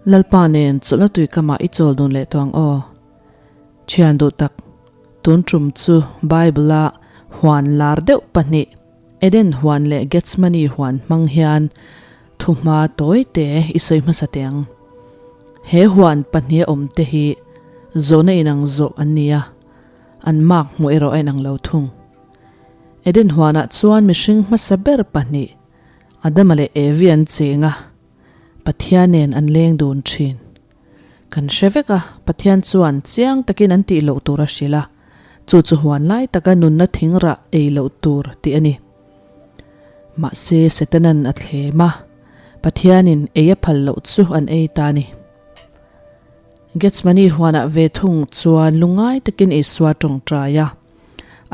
Lalpa nen chawlhna tuikamah i chawl dun leh tawh ang aw. Thian duh tak, tun tum chu Bible-a huan lar deuh pahnih, Eden huan leh Gethsemane huan hmang hian thuhma tawi te i sawi hmasa teh ang. He huan pahniha awmte hi zawhna inang zawh an ni a, an mark hmuh erawh a inang lo thung. Eden huanah chuan mihring hmasa ber pahnih, Adama leh Evi an cheng a, Pathian nen an leng dun thin. Kan hre vek a, Pathian chuan chiang takin an tih loh tur a hrilh a, chu chu huan lai taka nunna thing rah ei loh tur tih a ni. Mahse, Setanan a thlem a, Pathianin ei a phal loh chu an ei ta a ni. Gethsemane huanah ve thung chuan lungngai takin Isua tawngtai a,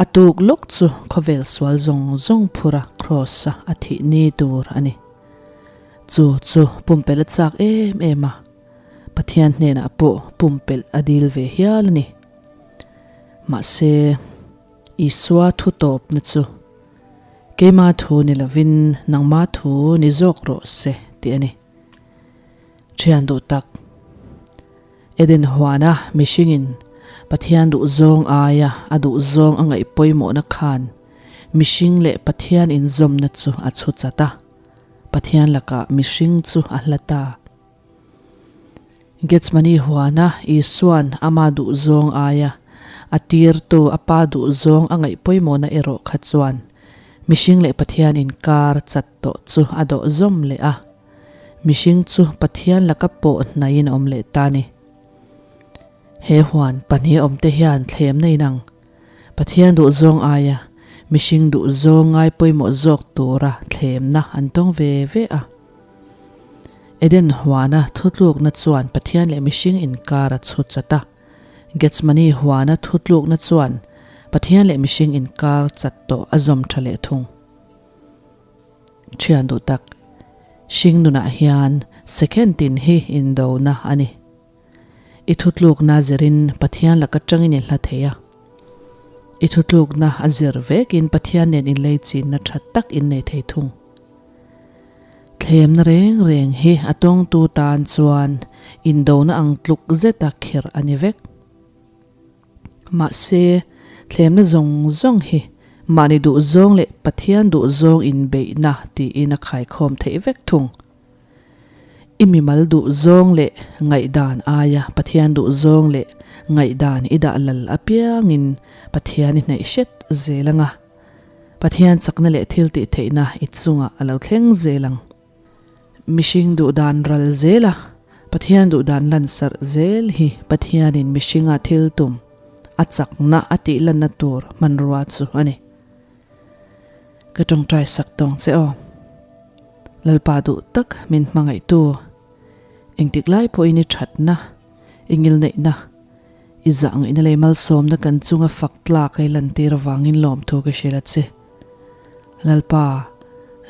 a tuk lawk chu khawvel sual zawng zawng phura Kraws-a a thih ni tur a ni. Chu chu pumpelh a chak em em a, Pathian hnenah pawh pumpelh a dil ve hial a ni. Mahse, Isua thu tawpna chu, Keima thu ni lovin nangma thu ni zawk rawh se tih a ni. Thian duh tak, Eden huana mihringin Pathian duhzawng aia a duhzawng a ngaih pawimawhna khan mihring leh Pathian inzawmna chu a chhu chat a, Pathian lakah mihring chu a hla ta. Gethsemane huana Isua'n ama duhzawng aia a tirtu a Pa duhzawng a ngaih pawimawhna erawh kha chuan mihring leh Pathian inkar chat tawh chu a dawh zawm leh a. Mihring chu Pathian laka pawh hnaiin a awm leh ta ni. He huan pahnih awmte hian thlemna inang Pathian duhzawng aia mihring duhzawng ngai pawimawh zawk tura thlemna an tawng ve ve a. Eden huana thutlukna chuan Pathian leh mihring inkar a chhut chat a. Gethsemane huana thutlukna chuan Pathian leh mihring inkar chat tawh a zawm tha leh thung. Thian duh tak, hring nunah hian second tin hi indona a ni. I thutlukna zirin Pathian laka tangin i hla thei a. I thutlukna a zir vekin Pathian nen inleichinna tha tak in nei thei thung. Thlemna reng reng hi a tawngtu tan chuan indona ang tluk zeta khirh a ni vek. Mahse, thlemna zawng zawng hi mahni duhzawng leh Pathian duhzawng inbeihna tiin a khaikhawm theih vek thung. I mimal duhzawng leh ngaihdan aia Pathian duhzawng leh ngaihdan i dah lal apiangin Pathian i hnaih hret zel ang a, Pathian chakna leh thil tih theihna i chungah a lo thleng zel ang. Mihring duhdan ral zel a, Pathian duhdan lansarh zel hi Pathianin mihringa thil tum, a chakna a tih lanna tur hmanrua chu a ni. Ka tawngtai sak tawng che aw. Lalpa duh tak min hmangaihtu, engtik lai pawhin i thatna, i ngilneihna, i zah ngaihna leh malsawmna kan chunga fak tlak a i lantir avangin lawmthu ka hrilh a che. Lalpa,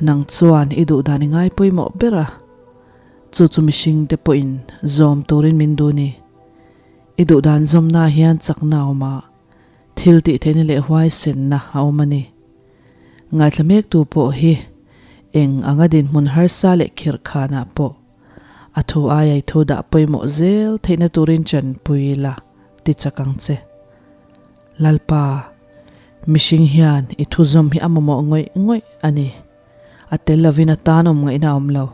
nang chuan i duhdan i ngai pawimawh ber a, chu chu mihringte pawhin zawm turin min duh ni. I duhdan zawmna hian chakna a awm a, thil tih theihna leh huaisenna a awm a ni. Ngaithla mektu pawh hi eng anga dinhmun harsa leh khirh khanah pawh a thu aiai thu dah pawimawh zel theihna turin chanpui la ti chak ang che. Lalpa, mihring hian i thu zawm hi a mamawh ngawih ngawih a ni. A tel lovin a tan awm ngaihna a awm lo.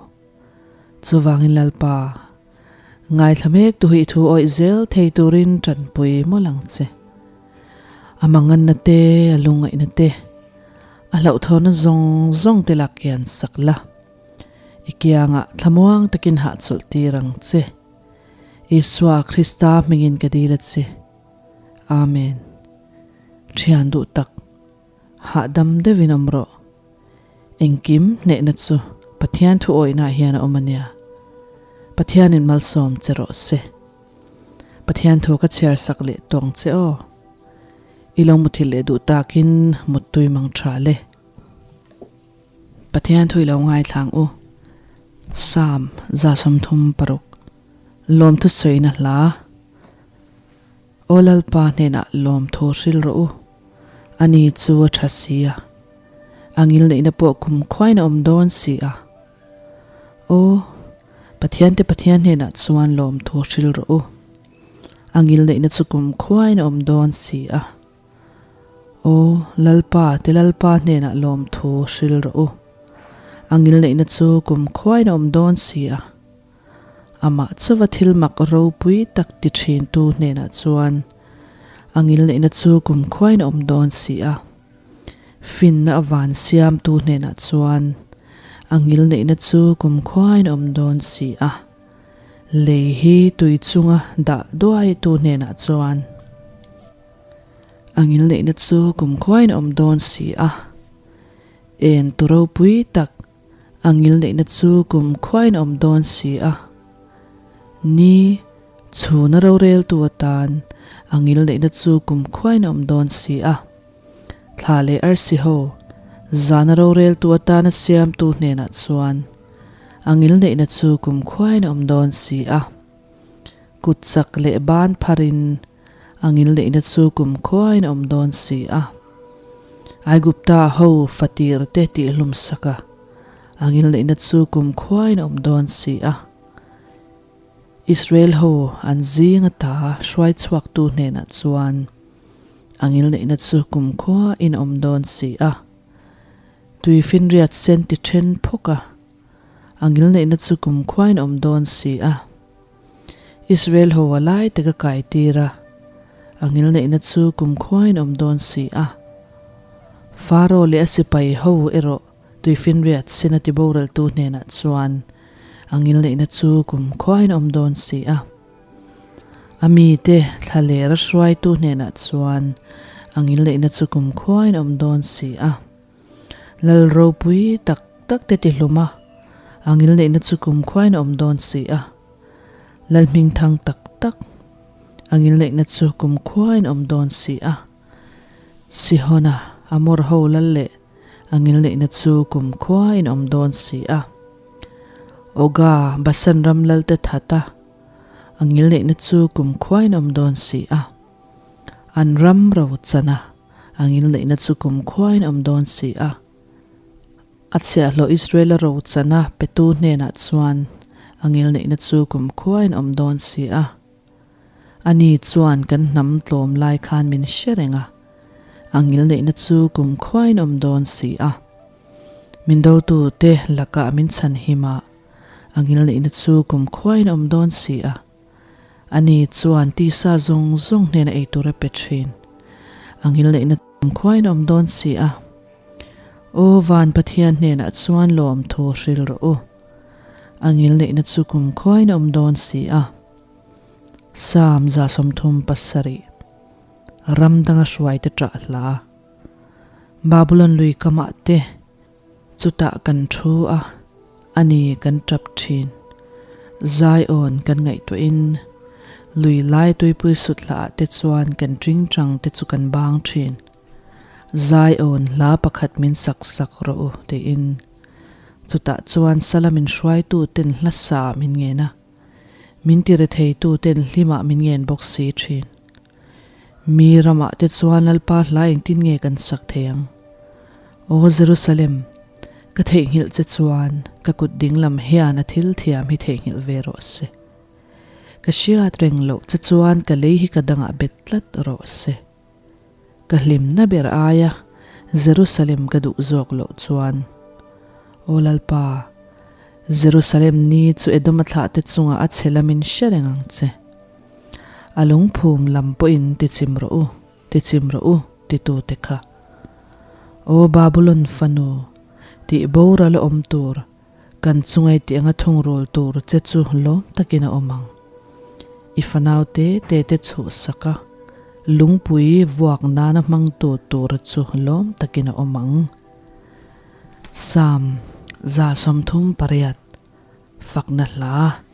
Chuvangin Lalpa, ngaithla mektu hi i thu awih zel thei turin tanpui mawlh ang che. A manganna te, a lungngaihna te, a hlauhthawhna zawng zawng te lak kian sak la. I kiangah thlamuang takin hahchawlh tir ang che. Isua Krista hmingin ka dil a che. Amen. Thian duh tak, hahdam deuhin awm rawh. Engkim hnehna chu Pathian thu awihnaah hian a awm a nia. Pathianin malsawm che rawh se. Pathian thu ka chhiar sak leh tawng che aw. I lo muthilh leh duh takin muttui mang tha le. Pathian thu i lo ngaithlang u. Psalm 36 Lawmthu sawina hla Aw Lalpa hnenah lawmthu hril rawh u. Ani chu a tha si a. A ngilneihna pawh kum khuain a awm dawn si a. Aw. Pathiante Pathian hnenah chuan lawmthu hril rawh u. A ngilneihna chu kum khuain a awm dawn si a. Aw, Lalpa te Lalpa hnenah lawmthu hril rawh u. A ngilneihna chu kum khuain a awm dawn si a. Amah chauva thil mak ropui tak ti thintu hnenah chuan a ngilneihna chu kum khuain a awm dawn si a. Finna a van siamtu hnenah chuan a ngilneihna chu kum khuain a awm dawn si a. Lei hi tui chunga dah duaitu hnenah chuan a ngilneihna chu kum khuain a awm dawn si a. En tu ropui tak A ngilneihna chu kum khuain a awm dawn si a. Ni, chhuna roreltu atan a ngilneihna chu kum khuain a awm dawn si a. Thla leh arsi ho, zana roreltu atana siamtu hnenah chuan a ngilneihna chu kum khuain a awm dawn si a. Kut chak leh ban pharin A ngilneihna chu kum khuain a awm dawn si a. Aigupta ho fatir te tihhlum sak a, a ngilneihna chu kum khuain a awm dawn si a. Israel ho an zing ata hruai chhuaktu hnenah chuan a ngilneihna chu kum khuain a awm dawn si a. Tuifinriat sen ti then phawk a, a ngilneihna chu kum khuain a awm dawn si a. Israel ho a lai tak a kai tir a, a ngilneihna chu kumkhuain awm dawn si a. Faro leh a sipai ho erawh tuifinriat sin a tiboraltu hnenah chuan a ngilneihna chu kumkhuain awm dawn si a. A mite thla leh ra hruaitu hnenah chuan a ngilneihna chu kumkhuain awm dawn si a. Lal ropui tak tak te tihlum a, a ngilneihna chu kumkhuain a awm dawn si a. Lal hmingthang tak tak, a ngilneihna chu kumkhuain a awm dawn si a. Sihona, Amor ho lal leh a ngilneihna chu kumkhuain a awm dawn si a. Oga, Basan ram lal te that a, a ngilneihna chu kumkhuain a awm dawn si a. An ram rochan a. A ngilneihna chu kum khuain a awm dawn si a. A chhiahhlawh Israela rochana petu hnenah chuan a ngilneihna chu kum khuain a awm dawn si a. Ani chuan kan hnam tlawm lai khan min hre reng a, a ngilneihna chu kum khuain a awm dawn si a. Min dotute lakah min chhanhim a, a ngilneihna chu kum khuain a awm dawn si a. Ani chuan tisa zawng zawng hnena ei tur a pe thin. A ngilneihna tam khuain a awm dawn si a. Aw van Pathian hnenah chuan lawmthu hril rawh u. A ngilneihna chu kum khuain a awm dawn si a. Psalm 37 Ram danga hruaite ṭah hla. Babulon lui kamah te. Chutah kan thu a, a ni kan tap thin. Zion kan ngaihtuahin lui lai tuipui sut hlaah te chuan kan tingtang te chu kan bang thin. Zion hla pakhat min sak sak rawh u tiin. Chutah chuan sala min hruaitu ten hla sa min ngen a, min tiretheitu ten hlimah min ngen bawk si thin. Mi ramah te chuan Lalpa hla engtin nge kan sak thei ang? Aw Jerusalem, ka theihnghilh che chuan ka kut dinglam hian a thil thiam hi theihnghilh ve rawh se. Ka hriat reng loh che chuan ka lei hi ka dangah bet tlat rawh se. Ka hlimna ber aia Jerusalem ka duh zawk loh chuan, Aw Lalpa, Jerusalem ni chu Edoma thlahte chungah a chhe lamin hre reng ang che. A lungphum lam pawhin ti chim rawh u, ti chim rawh u, titute kha. Aw Babulon fanu, tih boral a awm tur, kan chungai tih anga thungrul tur che chu lawm takin a awm ang. I fanau te te te chhuhsak a, lungpui vuak nana hmangtu tura chu lawm takin a awm ang. Psalm 38. Fakna hla.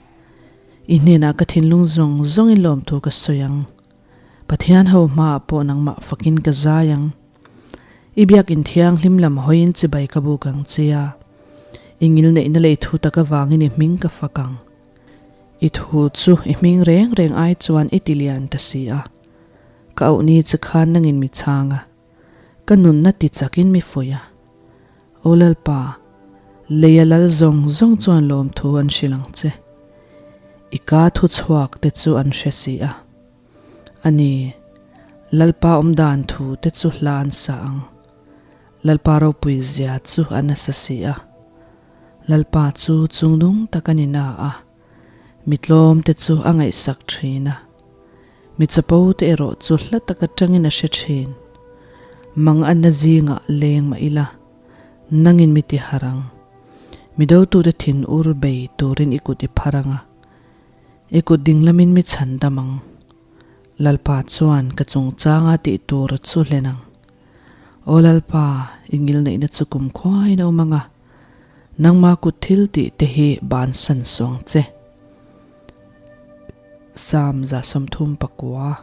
I hnenah ka thinlung zawng zawngin lawmthu ka sawi ang. Pathian ho hmaah pawh nangmah fakin ka zai ang. I biakin thianghlim lam hawiin chibai ka buk ang che a. I ngilneihna lei thu tak avangin i hming ka fak ang. I thu chu i hming reng reng ai chuan i ti lian ta si a. Ka auhni che khan nangin mi chhang a. Ka nunna ti chakin mi fuih a. Aw Lalpa, leia lal zawng zawng chuan lawmthu an hrilh ang che. I ka thu chhuak te chu an hre si a. A ni, Lalpa awmdan thu te chu hla an sa ang. Lalpa ropui zia chu a nasa si a. Lalpa chu chungnung tak a ni na a, mi tlawm te chu a ngaihsak thin a. Mi chapo te erawh chu hla tak atangin a hre thin. Mang anna zingah leng mah ila, nangin mi ti harh ang. Mi dotute thin ur bei turin i kut i phar ang a, i kut dinglamin mi chhan dam ang. Lalpa chuan ka chungchanga tih tur chu hlen ang. Aw Lalpa, i ngilneihna chu kum khuaiin a awm ang a, nangma kut thil tih te hi bansan suang che. Psalm 39,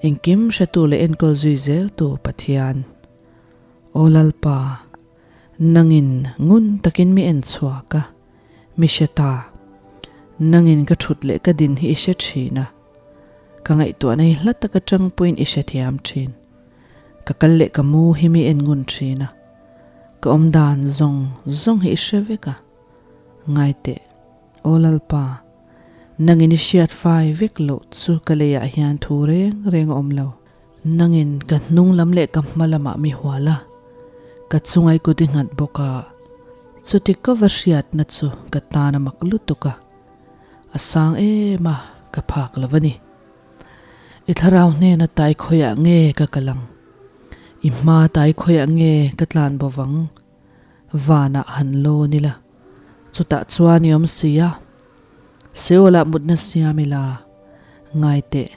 Engkim hretu leh enkawl zui zeltu Pathian. Aw Lalpa, nangin ngun takin mi en chhuak a, mi hre ta. Nangin ka thut leh ka din hi i hre thin a, ka ngaihtuahna hi hla taka tang pawhin i hrethiam thin. Ka kal leh ka mu hi mi en ngun thin a, ka awm dan zawng zawng hi i hre vek a. Ngai teh, Aw Lalpa, nangin i hriat fai vek loh chu ka leiah hian thu reng reng a awm lo. Nangin ka hnung lam leh ka hma lamah mi hual a, ka chungai kut i nghat bawk a, chuti ka va hriatna chu ka tan a mak lutuk a, a sang em a, ka phak lo a ni. I thlarau hnena tai khawiah nge ka kal ang? I hma tai khawiah nge ka tlan bo vang? Vanah han lawn ila, chutah chuan i awm si a. Seolah mutna siam ila, ngai teh,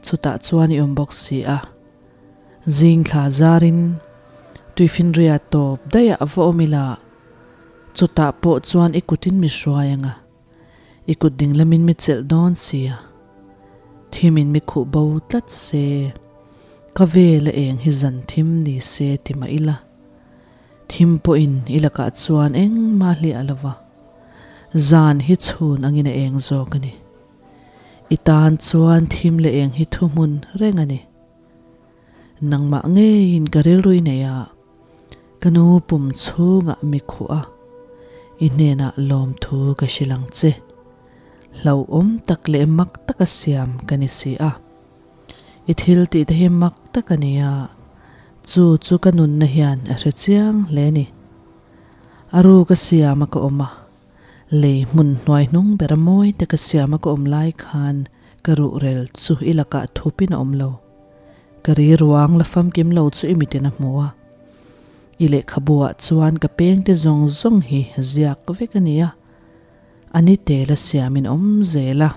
chutah chuan i awm bawk si a. Zing thla zarin tuifinria tawp daih ah va awm ila, chutah pawh chuan i kutin mi hruai ang a. I kut dinglamin mi chelh dawn sia, thimin mi khuh bo tlat se, ka vel a eng hi zan thim ni se ti mah ila, thim pawhin i lakah chuan engmah hliah lo va, zan hi chhun angin a eng zawk a ni. I tan chuan thim leh eng hi thuhmun reng a ni. Nangmah ngeiin ka rilru i nei a, ka nu pum chhungah mi khuh a, i hnenah lawmthu ka hrilh ang che. Hlauhawm tak leh mak taka siam ka ni si a. I thil tih te hi mak tak a ni a, chu chu ka nunna hian a hre chiang hle ni. A ru ka siam a ka awm a, lei hmun hnuai hnung ber a mawi te ka siam a ka awm lai khan ka ruhrel chu i lakah thupin a awm lo. Ka ri ruang la famkim lo chu i mitin a hmu a. I lehkhabu ah chuan ka pengte zawng zawng hi ziak vek a ni a. A ni te la siamin awm zel a.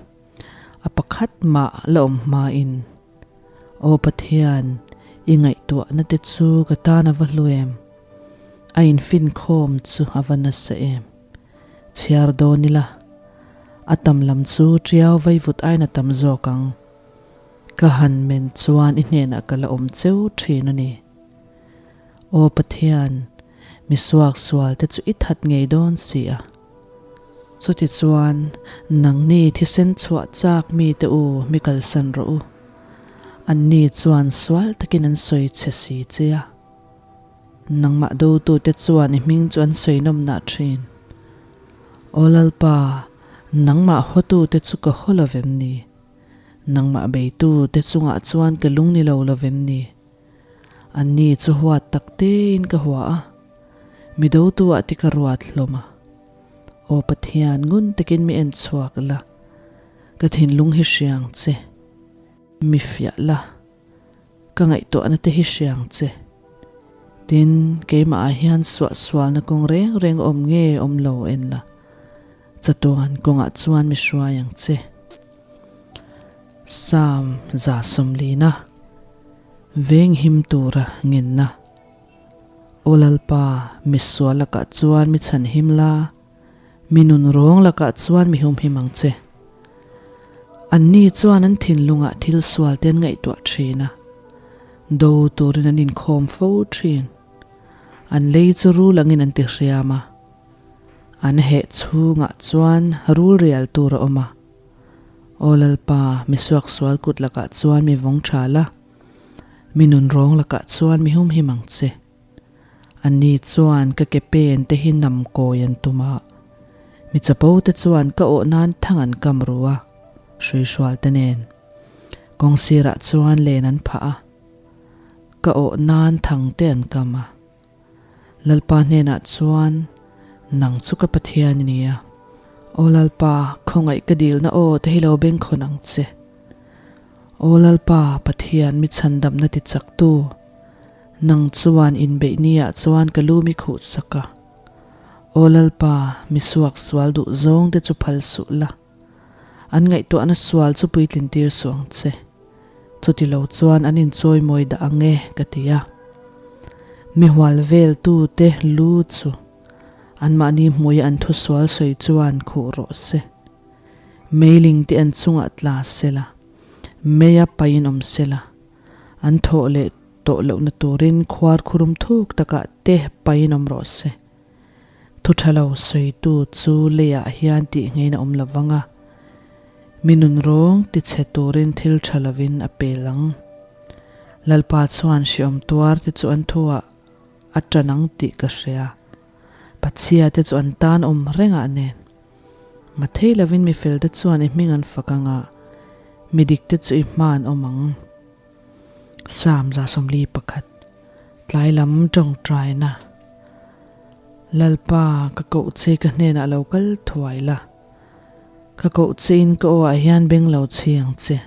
A pakhat mah la awm hmain. Aw Pathian, i ngaihtuahna te chu ka tan a va hlu em? A infinkhawm chu a va nasa em? Chhiar dawn ila, a tam lam chu ṭiau vaivut aiin a tam zawk ang. Ka han men chuan i hnenah ka la awm cheu thin a ni. Aw Pathian, mi suaksual te chu i that ngei dawn si a. Chutichuan, nangni thisen chhuah chak mite u mi kalsan rawh u. Anni chuan sual takin an sawi che si che a. Nangmah dotute chuan i hming chu an sawi nawmnah thin. Aw Lalpa, nangmah hawtute chu ka haw lo vem ni? Nangmah beitu te chungah chuan ka lung ni lo lovem ni? Anni chu huat tak tein ka hua a, mi dotu ah ti ka ruat hlawm a. Aw Pathian, ngun takin mi en chhuak la, ka thinlung hi hriang che, mi fiah la. Ka ngaihtuahna te hi hria ang che. Tin, keimah ah hian suahsualna kawng reng reng awm nge awm lo en la, chatuan kawngah chuan mi hruai ang che. Psalm 140, Venghim tura ngenna. Aw Lalpa, mi sual lakah chuan mi chhanhim la, Mi nun rawng lakah chuan mi humhim ang che. Anni chuan an thinlungah thil sual te an ngaihtuah thin a, do turin an inkhawm fo thin. An lei chu rul angin an ti hriam a, an heh chhungah chuan rul rial tur a awm a. Aw Lalpa, mi suaksual kut lakah chuan mi vawng tha la, mi nun rawng lakah chuan mi humhim ang che. Anni chuan ka ke pen te hi nam kawi an tum a, Mi chapo te chuan ka awh nan thang an kam ru a, hruihrual te nen. Kawng sirah chuan len an phah a, ka awh nan thang te an kam a. Lalpa hnenah chuan, Nang chu ka Pathian i ni a. Aw Lalpa, khawngaih ka dilna aw te hi lo bengkhawn ang che. Aw Lalpa, Pathian mi chhandamna ti chaktu, nang chuan inbeih niah chuan ka lu mi khuh sak a. Aw Lalpa, mi suak sual duh zawng te chu phal suh la. An ngaihtuahna sual chu puitlin tir suh ang che. Chuti lo chuan an inchawimawi dah ang e, ka ti a. Mi hual veltu te lu chu anmahni hmuia an thusual sawi chuan khuh rawh se. Meiling te an chungah tla se la, meia paiin awm se la, an thawh leh tawh lohna turin khuar khurum thuk takah te paiin awm rawh se. Thu tha lo sawitu chu leiah hian tih ngeiin a awm lo vang a, mi nun rawng ti chhe turin thil tha lovin a pel ang. Lalpa chuan hriawm tuar te chu an thuah a tan ang tih ka hria. Pachhia te chu an tan awm rengah nen. Mathei lovin mi fel te chuan i hming an fak ang a, mi dik te chu i hma an awm ang. Psalm 141, Tlai lam tawngtaina, Lalpa, ka koh che ka hnenah lo kal thuai la, ka koh che in ka aw ah hian beng lo chhi ang che.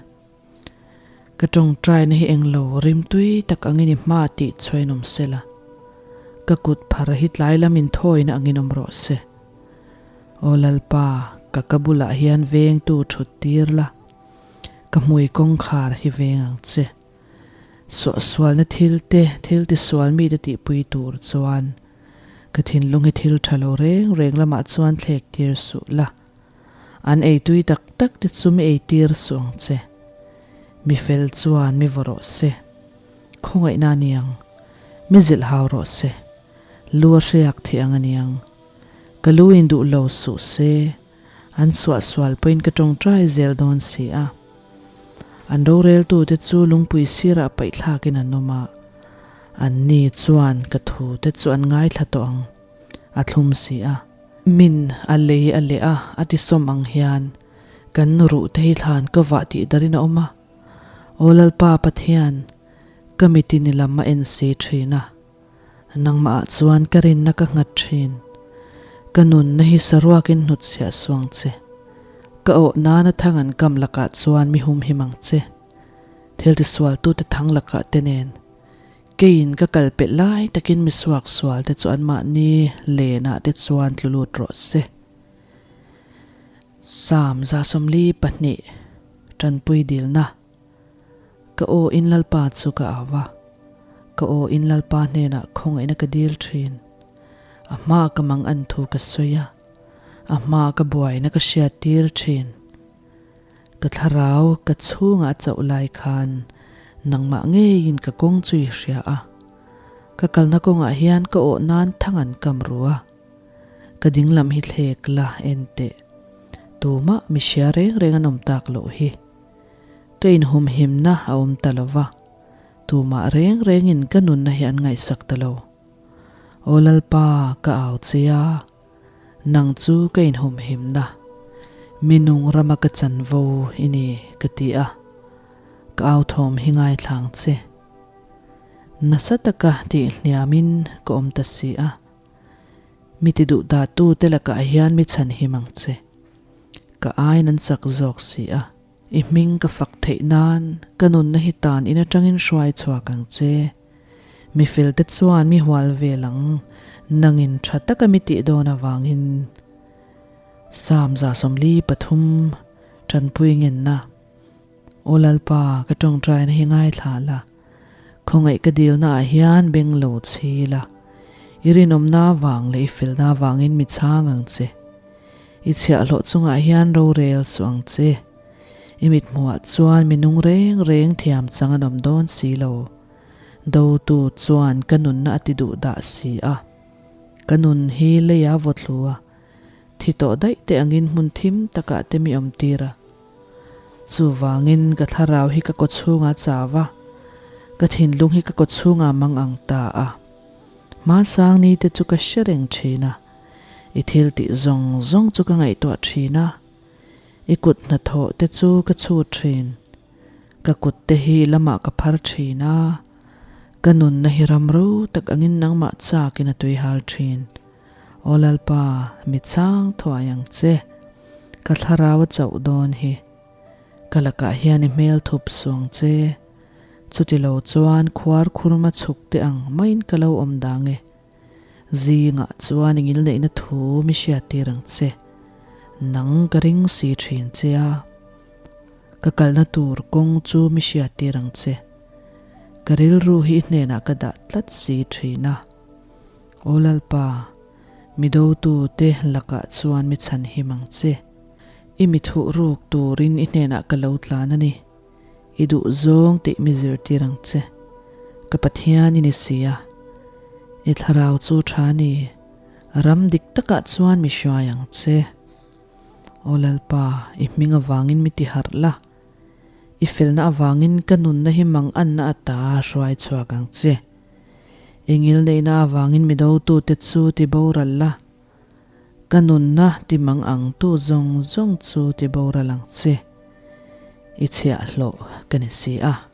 Ka tawngtaina hi englo rimtui tak angin i hma tih chhuain awm se la, ka kut phar hi tlai lam inthawina angin awm rawh se. Aw Lalpa, ka ka bulah hian vengtu thut tir la. Ka hmui kawngkhar hi veng ang che. Suahsualna thil te, thil tisual mite tihpui tur chuan ka thinlung hi thil tha lo reng reng lamah chuan thlek tir suh la. An eitui tak tak te chu mi eitir suh ang che. Mi fel chuan mi vaw rawh se. Khawngaihna a ni ang. Mi zilh hau rawh se. Lu a hriak thih ang a ni ang. Ka lu in duh lo suh se. An suahsual pawhin ka tawngtai zel dawn si a. An roreltute chu lungpui sirah paihthlakin an awm a, anni chuan ka thute chu an ngaithla tawh ang, a thlum si a. Min a lei a leh a, a tisawm ang hian kan ruhte hi thlan ka vah tih darin a awm a. Aw Lalpa Pathian, ka mitin i lam a en si thin a. Nangmah ah chuan ka rinna ka nghat thin. Ka nunna hi saruakin hnutchhiah suang che. Ka awh nana thang an kam lakah chuan mi humhim ang che. Thil tisualtute thang lakah te nen. Keiin ka kal pelh lai takin mi suak sual te chu anmahni lenah te chuan tlu lut rawh se. Psalm 142, Tanpui dilna. Ka aw in Lalpa chu ka au a, ka aw in Lalpa hnenah khawngaihna ka dil thin. A hmaa ka mang an thu ka sawi a, a hmaa ka buaina ka hriat tir thin. Ka thlarau ka chhungah a chauh lai khan nangmah ngeiin ka kawng chu i hria a, ka kalna kawngah hian ka awh nan thang an kam ru a. Ka dinglam hi thlek la en teh, tumah mi hria reng reng an awm tak loh hi. Ka inhumhimna a awm ta lo va, tumah reng rengin ka nunna hi an ngaihsak ta lo. Aw Lalpa, ka au che a, nang chu ka inhumhimna, mi nung rama ka chanvo i ni, ka ti a, ka au thawm hi ngaithlang che. Nasa taka tihhniamin ka awm ta si a, mi ti duh dahtu te lakah hian mi chhanhim ang che. Ka aiin an chak zawk si a. I hming ka fak theih nan ka nunna hi tan in atangin hruai chhuak ang che. Mi felte chuan mi hual vel ang, nangin tha taka mi tih dawn avangin. Psalm 143, Tanpui ngenna, Aw Lalpa, ka tawngtaina hi ngaithla la, khawngaih ka dilna ah hian beng lo chhi la, i rinawmna avang leh i felna avangin mi chhang ang che. I chhiahhlawh chungah hian rorel suh ang che. I mithmuhah chuan mi nung reng reng thiam chang an awm dawn si lo. Dotu chuan ka nunna a ti duh dah si a. Ka nun hi leia vawthlu a, thi tawh daih te angin hmun thim takah te mi awm tir a. Chuvangin ka thlarau hi ka kawchhungah chau a, ka thinlung hi ka kawchhungah mang ang ta a. Hmasang ni te chu ka hre reng thin a. I thil tih zawng zawng chu ka ngaihtuah thin a, i kut hnathawh te chu ka chhut thin. Ka kut te hi lamah ka phar thin a, ka nunna hi ram ro tak angin nangmah chakin a tuihal thin. Aw Lalpa, mi chang thuai ang che, ka thlarau a chauh dawn hi. Ka lakah hian i hmel thup suang che. Chuti lo chuan khuar khurma chhuk te ang maiin ka lo awm dang e. Zingah chuan i ngilneihna thu mi hriattir ang che. Nang ka ring si thin che a. Ka kalna tur kawng chu mi hriattir ang che. Ka rilru hi i hnenah ka dah tlat si thin a. Aw Lalpa, mi dotute lakah chuan mi chhanhim ang che. I mi thuh ruk turin i hnenah ka lo tlan a ni. I duh zawng tih mi zirtir ang che. Ka Pathian i ni si a. I thlarau chu tha ni. Ram dik takah chuan mi hruai ang che. Aw Lalpa, i hming avangin mi ti harh la. I felna avangin ka nunna hi mang anna ata hruai chhuak ang che. I ngilneihna avangin mi dotute chu ti boral la. Ka nunna ti mang ang tu zawng zawng chu ti boral ang che. I chhiahhlawh ka ni si a.